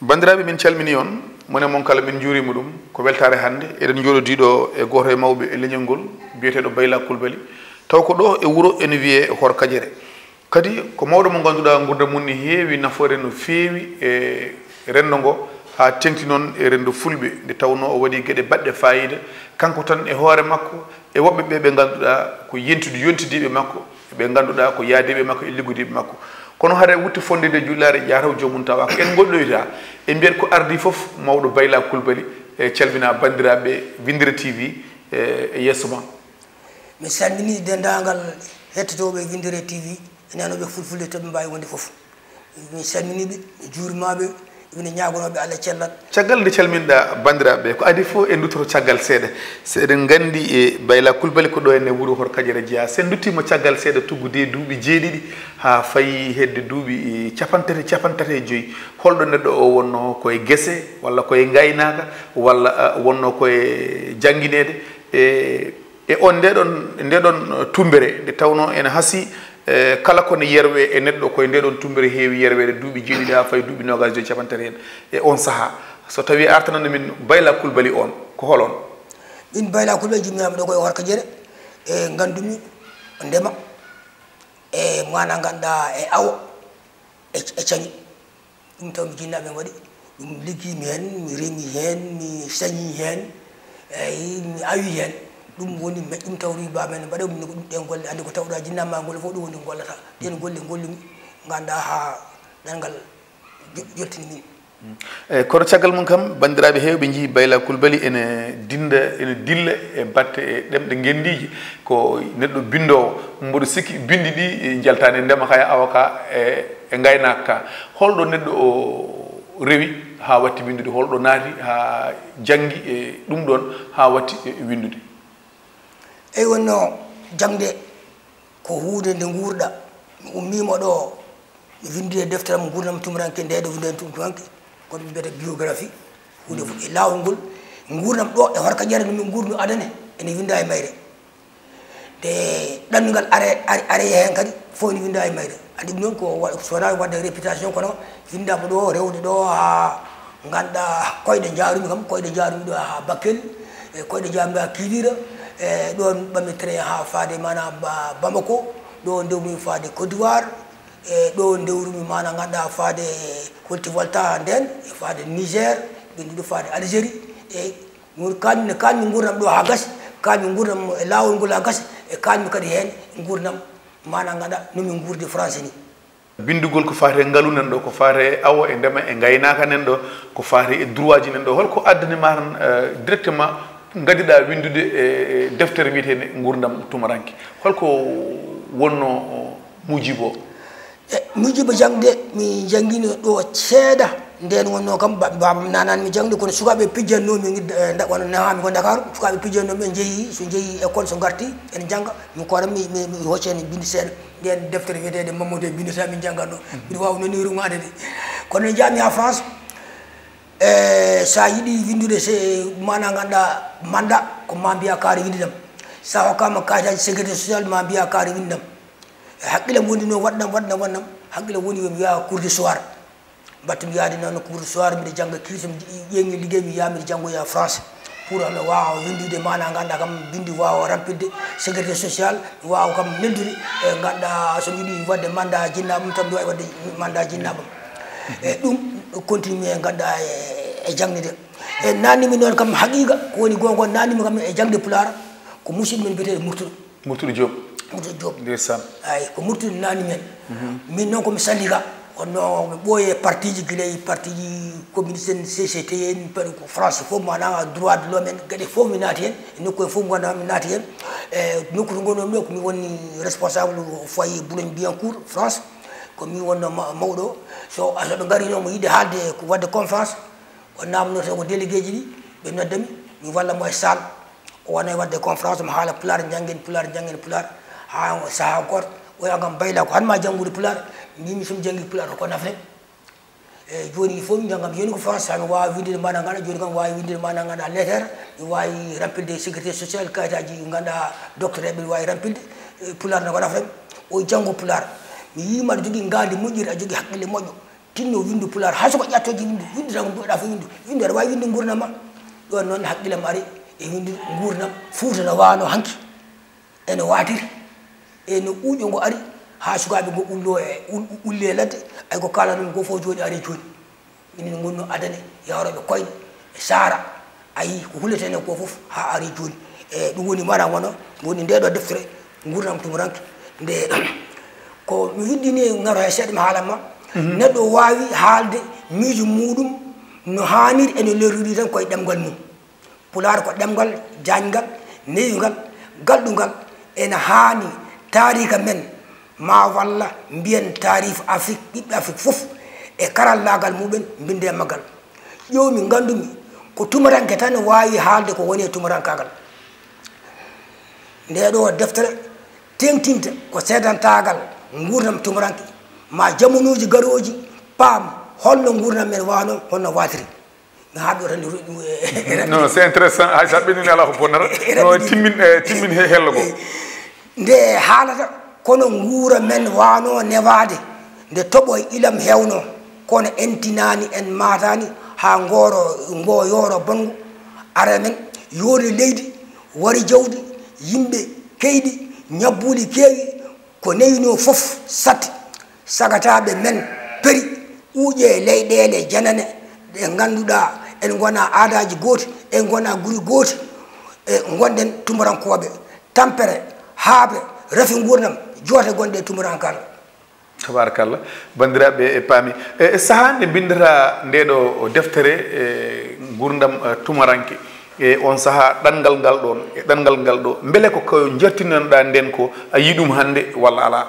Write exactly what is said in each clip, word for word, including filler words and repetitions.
Banndiraaɓe, min calmini on, mone mon kala min njuuriima ɗum. Ko weltaare hannde eɗen njooɗodii ɗo e gooto e mawɓe e leñol ngol, biyeteeɗo Bayla Kulbali, taw ko ɗo e wuro ene wiyee Horkajere. Kadi ko mawɗo mo ngannduɗaa nguurndam mum ne heewi nafoore no feewi e renndo ngo, haa teeŋti noon e renndo fulɓe, nde tawnoo o waɗi geɗe baɗɗe faayiida, kanko tan e hoore makko, e woɓɓe ɓe ɓe ngannduɗaa ko yentude yontidiiɓe makko, ɓe ngannduɗaa ko yaadiiɓe makko e liggodiiɓe makko. Kono hara wutte fonde nde juulaare, ƴaataw joomum tawa ko en ngoɗɗoyta. E mbiyat ko ardii fof, mawɗo Bayla Kulbali, e calmina banndiraaɓe Winndere T V, e, e yeeso ma. Mi salmini denndaangal hettotooɓe Winndere T V, e nanooɓe fulfulde to ɓe mbaawi wonde fof. Mi salminiiɓe, mi juurimaɓe, ina ñaagonooɓe Allah cellal. Caggal nde calminɗa banndiraaɓe, ko adii fof en nduttoto caggal seeɗa. So eɗen nganndi e Bayla Kulbali ko ɗo henne wuro Horkajere jeyaa. So en nduttiima caggal seeɗa, tuggude duuɓi jeeɗiɗi haa fayi hedde duuɓi, e, capanɗe tati, capanɗe tati e joyi. Holɗo neɗɗo o wonnoo, ko e gese, walla ko e ngaynaaka, walla, a, wonnoo ko e janngineede? E, e on ndeɗon, ndeɗon tumbere, nde tawnoo ene hasii, e, kala ko ne yerwee e neɗɗo, ko e ndeɗon tumbere heewi yerweede duuɓi jeeɗiɗi haa fayi duuɓi noogaas e joy, capanɗe tati en e on sahaa. So tawii artanano min Bayla Kulbali on, ko hol on? Min Bayla Kulbali, jumminami ɗo ko e Horkajere, e, nganndumi ndema, e, mana ngannduɗaa, e awo, e, e cañu. Ɗum taw mi jinnaaɓe mbaɗi ɗum, liggiimi heen, mi remi heen, mi sañi heen, eyi, mi awi heen. Ɗum woni me-, ɗum taw riba men mbaɗa ɗum, ko ɗum ɗen golle, anndi ko tawɗa jinnaa ma golle fof, ɗum woni ko gollata. Ɗen golle ngollumi, ngannduɗaa haa ɗanngal jo-, joltini min. Mm. Eyi, kono caggal mum kam, banndiraaɓe heewɓe njii Bayla Kulbali ene dinda, ene dilla e batte e ɗemɗe ngenndiiji. Ko neɗɗo binndoowo, mboɗo sikki binndi ɗi, e, njaltaani e ndema ka e awo ka, e, e ngaynaaka ka. Holɗo neɗɗo o rewi haa watti winndude? Holɗo naati haa janngi e ɗum ɗoon haa watti, e, winndude? Eyi, wonno jaŋde ko huunde nde nguurɗa. Mi ummiima ɗo, mi winndi e deftere am nguurndam tumuranke nde, ɗo winndi e tumuranke, kono ɓe mbiyata biographie. Huunde fof e laawol ngol, nguurndam ɗo e Horkajere no min nguurno adane, ene winnda e mayre. Nde ɗanngal are, are, are heen kadi, fof ene winnda e mayre. Anndi ɗum noon ko wa-, so wonaa waɗde réputation, kono winndaama ɗo, rewde ɗo haa ngannduɗaa koyɗe njaarumi kam, koyɗe njaarumi ɗo haa Bakel, e koyɗe njaarumi ɗo haa Kidira, e ɗoon ɓammi train haa faade mana Ba-, Bamako, ɗo ndewmi faade Côte d'Ivoire, e ɗo ndewrumi mana ngannduɗaa faade Holti Volta ndeen, e faade Niger, ɓe nduɗo faade Algérie, e Ngur-, kaanmi, kaanmi nguurndam ɗo haa gasi, kaanmi nguurndam e laawol ngol haa gasi, e kaanmi kadi heen nguurndam, maanaam ngannduɗaa no min nguurdi France ni. Binndugol ko faati e ngalu nan ɗo, ko faati e awo e ndema e ngaynaaka nan ɗo, ko faati e droit ji nan ɗo. Holko addani ma tan, eh, directement ngaddiɗaa winndude e, e deftere wiyeteende Nguurndam Tumaranke? Holko wonno, o, muujibo? E, muujibo jaŋde, mi janngiino ɗo seeɗa. Ndeen wonnoo kam, ba-, baaba am naanaani mi jaŋde, kono sukaaɓe pijjannoo mi, e, nda-, wano nahaami ko Ndakaaru, sukaaɓe pijjannoo mi, ɓe njehi, so njehi école, so ngarti, ene njannga, mi koora, mi, mi, mi hocca heen binndi seeɗa. Ndeen deftere wiyeteende Mamadou e binndi seeɗa, min njanngatnoo. Mbiɗa waawi noon ni ruŋaade de. Kono nde njaami haa France, e, so a yiɗi winndude se, maanaa ngannduɗaa mandat, ko maa mbiyaa kaari winndi ɗam. So a hokkaama kaayitaaji sécurité sociale, maa mbiyaa kaari winndi ɗam. E, hakkille am woni no waɗnam, waɗnam, waɗnam. Hakkille woni yo mi yaha cours du soir. Mbaɗtumi yahde noon cours du soir, mbiɗa jannga kiir, so mi ƴeeŋi liggey, mi yaha mbiɗa janngoya France. Pour mi waawa winndude, maanaa ngannduɗaa kam, binndi waawa rampilde, sécurité sociale, mi waawa kam neldude, e ngannduɗaa so mi yiɗi waɗde mandat jinnaaɓam, tan mi waawi waɗde mandat jinnaaɓam. E ɗum continue mi e ngannduɗaa e, e jaŋde nde. E naatnimi noon kam haqiiqa, ko woni goonga, naatnimi kam e jaŋde Pulaar, ko musidɗo men biyeteeɗo Murtuɗo. Murtuɗo Diop. Murtuɗo Diop. Ndeysaan. Ay, ko Murtuɗo naatni men. Mhm. Min noon ko mi sanndiqa. Kono mi ɓooyi e parti ji, gila e parti ji communiste en, C C T en, par ko France fof, maanaa droit de l'homme en, geɗe fof mi naati heen. E nokku e fof mo ngannduɗaa mi naati heen. E nokku to ngonnomi ɗo, ko mi woni responsable foyer Boulogne-Billancourt, France. Ko mi wonno ma-, mawɗo. So, so ɓe ngarino mo yiɗde haalde, ko waɗde conférence, o naamnotoo ko délégué ji ɗi, ɓe nodda mi, mi walla mo e salle. O wona e waɗde conférence, omo haala Pulaar, njanngen Pulaar, njanngen Pulaar, haa sahaa gooto, o wiya kam, Bayla, ko han ma janngude Pulaar? Mbimi, so mi janngii Pulaar, ko Konnafre. E jooni, il faut mi jannga, mi yoni ko France, haa mi waawa winndude maanaa ngannduɗaa, jooni kam mi waawi winndude maanaa ngannduɗaa lettre, mi waawi rampilde sécurité sociale, kayitaaji ngannduɗaa docteur eɓe waawi rampilde, e Pulaar no Konnafre, o janngo Pulaar. Mi yiima aɗa jogii ngaandi moƴƴiri, aɗa jogii haqqille moƴƴo. Tinno winndu Pulaar, hay so ko ƴattooje winndu, winndu tan ko mbiɗa fof winndu. Winndu aɗa waawi winndu nguurndam ma. Ɗoon noon haqqille am ari e winndu nguurndam Fuuta no waano hanki. Ene waatiri. E no ƴuuƴo ngo ari, haa sukaaɓe ngo ullo e, ul-, ulli e ladde, ay ko kaalanoo-mi ko fof jooni ari jooni. Minen ngonno adane, yahrooɓe koyɗe, e saara, a yii ko huleteno ko fof haa ari jooni. E ɗum woni maanaam wano woni ndee ɗoo deftere, Nguurndam Tumuranke. Nde ko mi winndi ni, ngaro he seeɗa mi haalan ma. Mhm. Neɗɗo waawi haalde miijo muuɗum no haaniri e no leeriri tan koye ɗemngal mum. Pulaar ko ɗemngal jaaƴngal, newingal, galɗungal, ene haani taariika men, ma walla mbiyen taariif Afrik, ɓiɓɓe Afrik fof, e karallaagal mumen, mbinnde maggal. Ƴeewmi, nganndumi ko tumuranke tan waawi haalde ko woni e tumurankaagal. Ndee ɗoo deftere teeŋtinta ko seedantaagal nguurndam tumuranke, ma jamanuuji garooji paam holno nguurndam men waano, holno waatiri. Mi haaɗi ɗo tan, mi ruɗɗi ɗum e, e raɓɓiɗi. Non, c'est intéressant. Hay so a ɓennii alaa ko bonnata. E No raɓɓiɗi. Timmin, e, timmin he hello goo. Nde haalata, kono nguura men waano newaade, nde toɓo e ilam heewno, kono en tinaani, en maataani, haa ngooro, ngoo yooro bonngo ara men, yoori leydi, wari jawdi, yimɓe keyɗi, ñabbuuli keewi, ko newinoo fof satti, sagataaɓe men peri, ƴuuƴe leyɗeele janane ɗe ngannduɗaa en ngonaa aadaaji gooti, en ngonaa guri gooti, e ngonɗen tumurankooɓe, tampere, haaɓre, rafi nguurndam, joote gonɗe e tumurankaagal. Tabarakallah. Banndiraaɓe, e paami. E, e sahaa nde mbinndataa ndee ɗoo deftere, e, Nguurndam, e, Tumaranke, e oon sahaa ɗanngal ngal ɗoon, e ɗanngal ngal ɗoo, mbele ko ko njeertinoɗaa ndeen ko, a yii ɗum hannde walla alaa?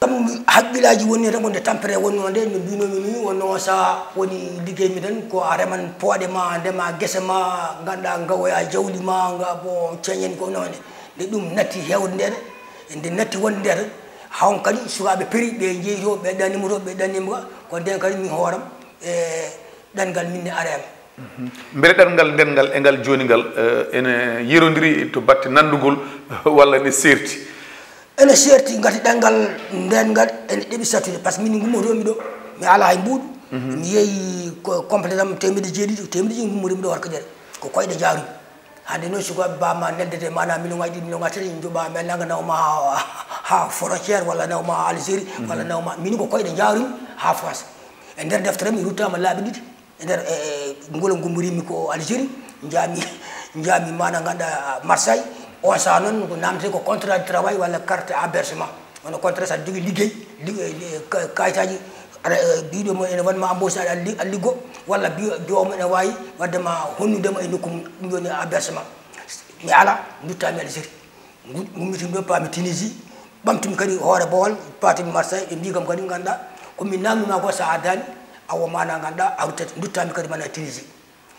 Kam hakkillaaji woni tan ko nde tampere wonnoo nde, no mbiinoomi nii, wonnoo oon sahaa woni liggey mi tan, ko a reman pooɗe ma, ndema gese ma, nganndaa ngawoya jawdi ma, nga bon ceeñen ko noon. Nde ɗum natti heewde nde, nde natti wonde nde tan, hawn kadi sukaaɓe peri, ɓe njeyi to, ɓe ɗannimo to, ɓe ɗannimo ka, ko ndeen kadi mi hooram e ɗanngal min ne areema. Mhm. Mbele ɗanngal ndeen ngal e ngal jooni ngal, eh, ene yerondiri to batte nanndugol walla ene seerti? Ene seerti, ngati ɗanngal ndeen ngal ene ɗeɓi sattude, par ce que min ngummotoomi ɗo, mi alaa hay mbuuɗu, mhm, mi yeeyi ko complet am teemedde jeeɗiɗi, teemedde jeeɗiɗi ngummotoomi ɗo Warkajere, ko koyɗe njaarumi. Hannde noon sukaaɓe ba ma neldete maanaam million ngaji ɗiɗi, million ngaji tati, njoɓa men nanga naw ma haa, haa frontière walla naw ma Algérie, mhm, walla naw ma, min ko koyɗe njaarumi haa France. E nder deftere mi ruttaama laabi ɗiɗi. E nder, e, e, ngol ngummorimmi ko Algérie, njaami, njaami maana ngannduɗaa Marseille, on saha noon ko namdetee ko contrat de travail walla carte hébergement. Wano contrat, so aɗa jogii liggey, li-, e, li-, ka-, kayitaaji, aɗa, e, biiɗo mo ene waɗ ma embauche, aɗa li-, aɗa liggo, walla biiɗo mo ene waawi waɗde ma honnude ma e nokku mum, ɗum woni hébergement. Mi alaa, nduttaami Algérie. Ngu-, ngummitimi ɗo, paami Tunisie, ɓamtumi kadi hoore Bawol, paatimi Marseille, ɓe mbii kam kadi, ngannduɗaa, ko min naamnii ma ko, so a addaani, awa maana, ngannduɗaa, a ruttat, nduttaami kadi mana Tunisie.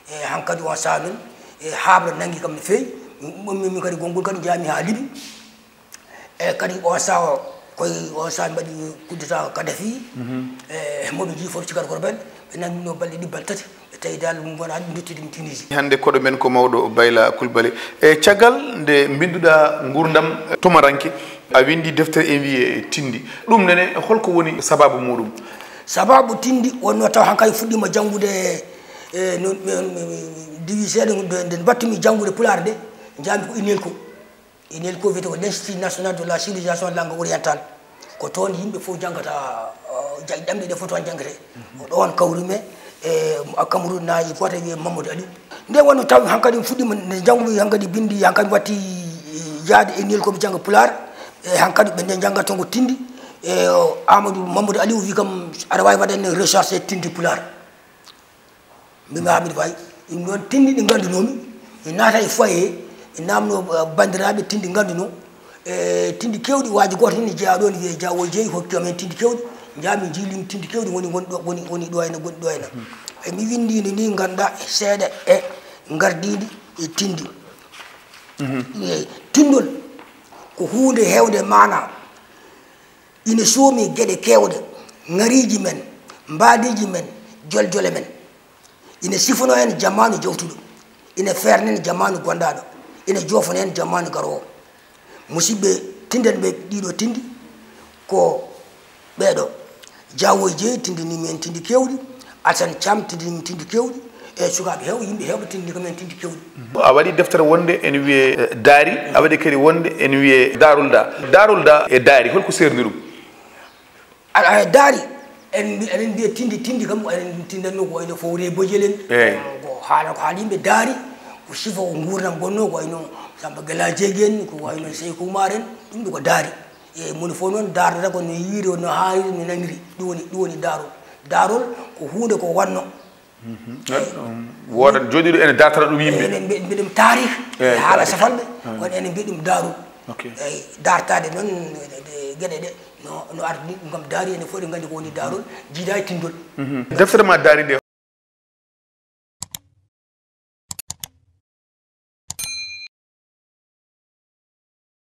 E hankadi on saha noon, e haaɓre nanngi kam no feewi, mi ummii min kadi konngol kadi, njaami haa Libi. E kadi on saha o, koye on saha mbaɗi coup d'État Kadhafi, mhm, e moɓe njii fof cikkat koto ɓen, ɓe nanngino balɗe ɗiɗi, balɗe tati. Ɓe tawi dal ɗum wona ɗum, nduttidi ɗum Tunisie. Hannde koɗo men ko mawɗo Bayla Coulibaly. E caggal nde mbinnduɗaa nguurndam tumaranke, a winndi deftere e wiyee Tinndi. Ɗum nene, holko woni sabaabu muuɗum? Sabaabu Tinndi wonnoo taw hankadi fuɗɗiima janngude, e, no, mi, mi, mi, mi diwi seeɗa, nde, nde mbaɗtumi janngude Pulaar nde, njaami ko INELCO. INELCO wiyetee ko l'Institut National de la Civilisation Langue Orientale. Ko toon yimɓe fof janngata, uh, ja-, ɗemɗe ɗe fof toon janngete. Mhm. Ko ɗoon kawrumi e, uh, Cameroun naajo gooto wiyee Mamadou Aliou. Nde wonno taw hankadi mi fuɗɗiima, nde njanngumi hankadi binndi, hankadi mi watti yahde e INELCO mi jannga Pulaar. E hankadi ɓe nde njanngata toon ko Tinndi. E, uh, Amadou Mamadou Aliou wi kam, aɗa waawi waɗande recherche e Tinndi Pulaar. Mbiimi, haa mbiɗa waawi. Ɗum noon, Tinndi ɗi nganndunoomi, mi naata e foyer, mi naamnoo, eh, banndiraaɓe Tinndi nganndunoo. E Tinndi keewɗi, waaji gooto heen ne jeyaa ɗoon, wiyee Jaawo Jeey, hokki am heen Tinndi keewɗi. Njaami njiilimi Tinndi keewɗi, woni, woni ɗo, woni, woni ɗo henne, woni ɗo henne. E mi winndiino nii, ngannduɗaa, seeɗa e ngardiindi e Tinndi. Mhm. E tinndol ko huunde heewnde maanaa. Ina soomi geɗe keewɗe, ŋariiji men, mbaadiiji men, joljole men. Ina sifanoo en jamaanu jawtuɗo, ina feerna en jamaanu gonndaɗo, ina joofana en jamaanu garoowo. Musidɓe, tinnden ɓe ɗiɗo tinndi ko Ɓeeɗo, Jaawo e Jeyi tindini men tindi keewɗi, Alsan Caam tindini men tindi keewɗi, e sukaaɓe heewɓe, yimɓe heewɓe tindini ko men tindi keewɗi. A waɗi deftere wonde ene wiyee eh, Daari, a waɗi kadi wonde ene wiyee Daarul Da. Daarul Da e Daari, holko seerndi ɗum? Aɗa daari, en mbi- eɗen mbiya tindi, tindi kam ko eɗen tindanno ko wayno fowre bojel en. Eeyi. Ko haala ko haali yimɓe daari, ko sifa o nguurdam gonnoo ko wayno Samba Gala Jeegi en, ko wayno Seyku Umar en, ɗum ɗo ko daari. E moni fof noon daardata ko no yiiri, no haali, no naniri. Ɗum woni, ɗum woni daarol. Daarol ko huunde ko wanno. Woodat jooɗiiɗo ene dartana ɗum yimɓe. Enen mbi- mbiɗum taarih, Eeyi, e haala taarih. Safalɓe, kono enen mbiɗum daarol. Ok. Eeyi, dartaade noon e- e- geɗe ɗe no no ardi ɗum kam daari, enen fof eɗen nganndi ko woni daarol, jiida e tindol. Deftere ma Daari nde,